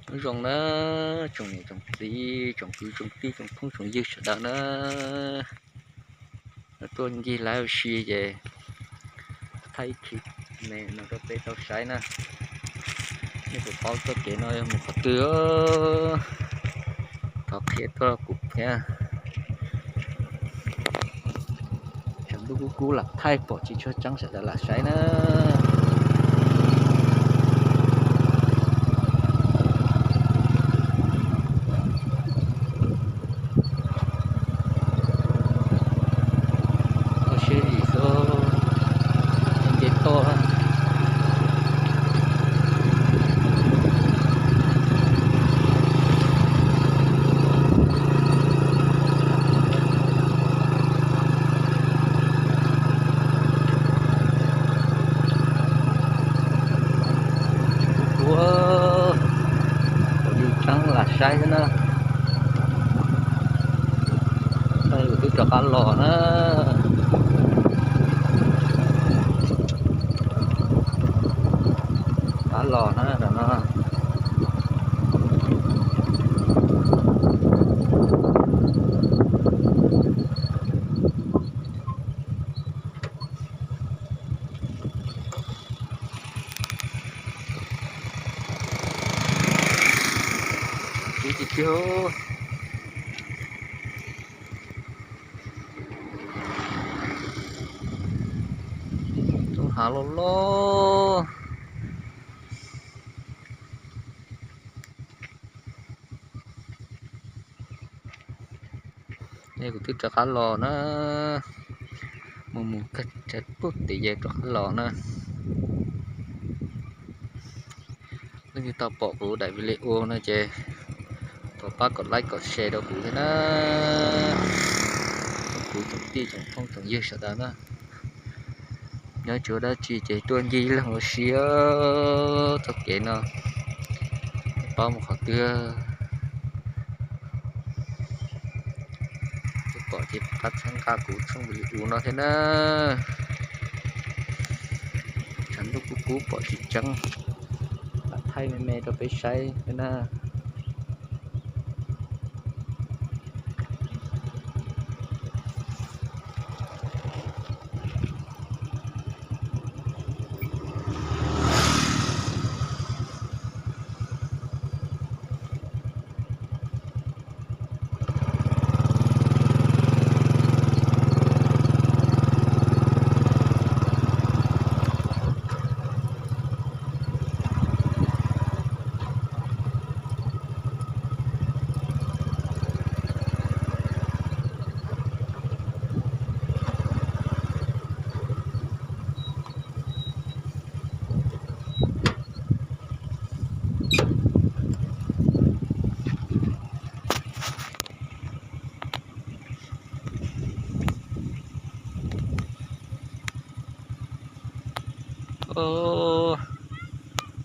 Nyob zoo na tsoom niam tsoom txiv, tsoom kwv tsoom tij, tsoom phooj tsoom ywg sawv daws na. Tuaj ncig live ua si ces thaij ib qho me no rau peb tau saib na. Nej puas paub txoj kev no yog mus qhov twg? Thov qhia tuaj kuv thiab. Tshav ntuj kub kub lam thaij pom tsis tshua tseeb sawv daws lam saib na. Ua siab lim xwb, nce toj. Ua, kuv li tseeb lam saib xwb na. Kuv twb rov qab los na. Qab los na no. Tib tsis tiag. Roob hav loj loj. Kuv twb rov qab los na. Mus mus kag tsav pug tim ces rov qab los na. Leej twg tau pom kuv daim video no ces thov pab kom like kom share rau kuv thiab na. Tsoom kwv tsoom tij tsoom phooj tsoom ywg sawv daws na, nyob tsuas dab tsi ces tuaj ncig leeg ua si txoj kev no, paub mus qhov twg. Twb pom ces pab txhawb nqa kuv tshooj video no thiab na. Tshav ntuj kub kub pom tsis tseeb, lam thaij me me rau peb saib thiab na.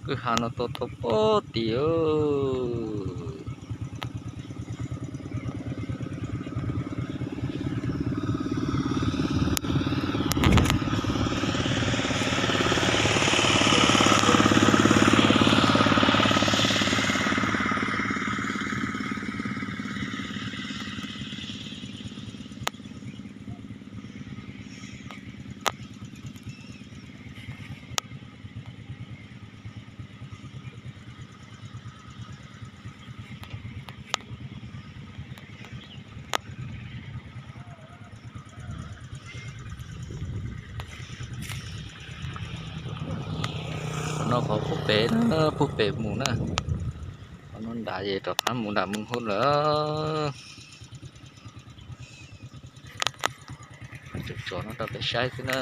Kwj ha no tau tau pob tim. Qhov no qhov puag pem, puag pem mus na. Qhov no nram ces rov qab mus nram mus hauv lawm. Tsom tsom no rau peb saib xwb na.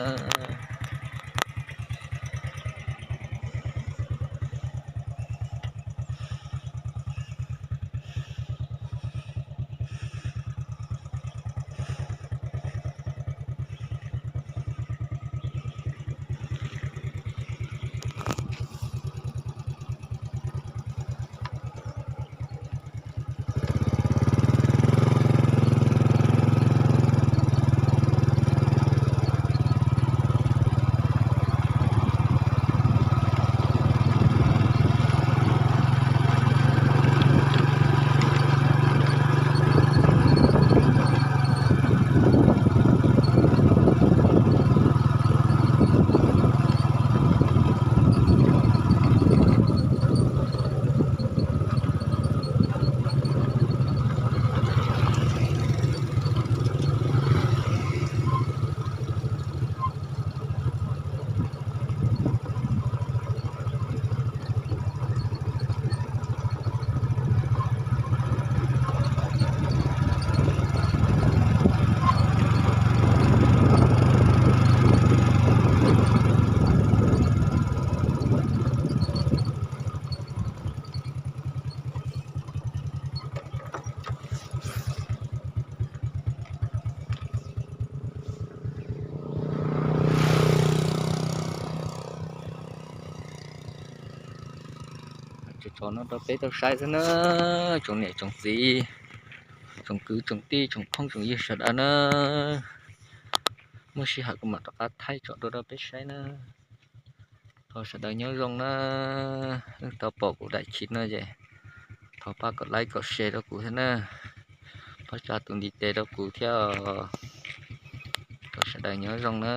Los no rau peb tau saib xwb na, tsoom niam tsoom txiv, tsoom kwv tsoom tij tsoom phooj tsoom ywg sawv daws na. Muaj sij hawm kuv mam rov qab thaij tsom dua rau peb saib na. Thov sawv daws nyob zoo na. Leej twg pom kuv daim clip no ces thov pab kom like kom share rau kuv thiab na. Pab tsa tus ntiv tes rau kuv thiab. Thov sawv daws nyob zoo na.